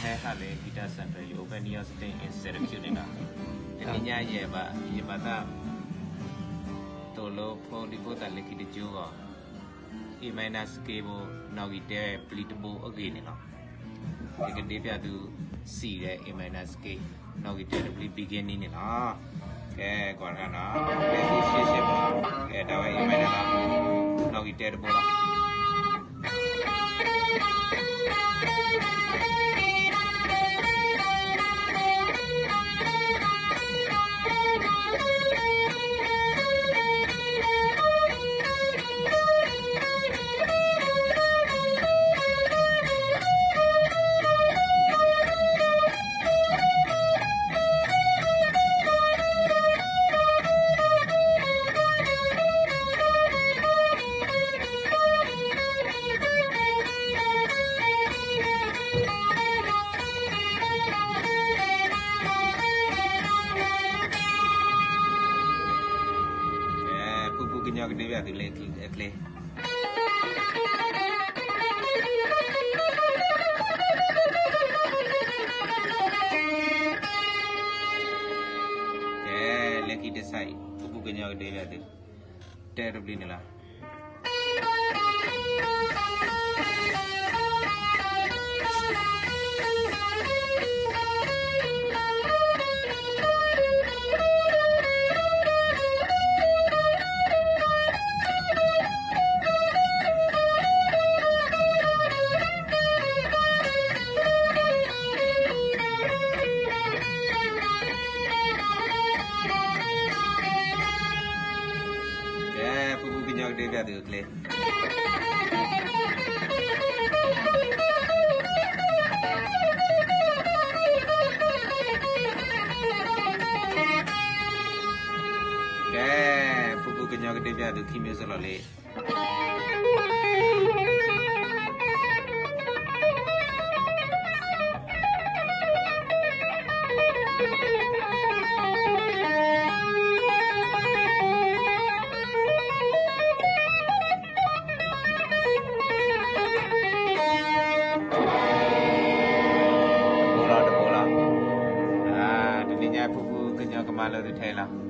ဟဲဟးလၢ Guitar Central ယအိၣ်ဖဲ New York State Institute န့ၣ်လီၤ. တနံၤညါယဲဘၣ် ယဘၣ်သး သိၣ်လိဖိဒံဖိသၣ်လၢခံတကၠိဂီၢ် A minor scale ဖိ နီၣ်ဂံၢ်တၢတဘျီတဘိအဂ့ၢ်န့ၣ်လီၤ. ယကဒ့ဖျါသု C ဒီး A minor scale နီၣ်ဂံၢ်တၢတဘျီ beginning န့ၣ်လီၤ. ကဲ ကွၢ်တခါနီၤ ကဲ C sharp လီၤ. ကဲ တၢ်ဝဲ A minor လီၤ. နီၣ်ဂံၢ်တၢတဘိလီၤ. ကဲ ဖုဖုကညီကဒ့ဖျါသုလၢအကျဲ ကဲ လၢခံတစဲးအံၤ ဖုဖုကညီကဒ့ဖျါသု တၢတဘျီန့ၣ်လီၤ. ကဲ ဖုဖုကညီကဒ့ဖျါသုအကျဲ ကဲ ဖုဖုကညီကဒ့ဖျါသုခံမ့ၢ်စလီၤလံ တဘိလီၤ တဘိလီၤ. တနံၤညါဖုဖုကညီကမၤလိာ်သုထဲလီၤ.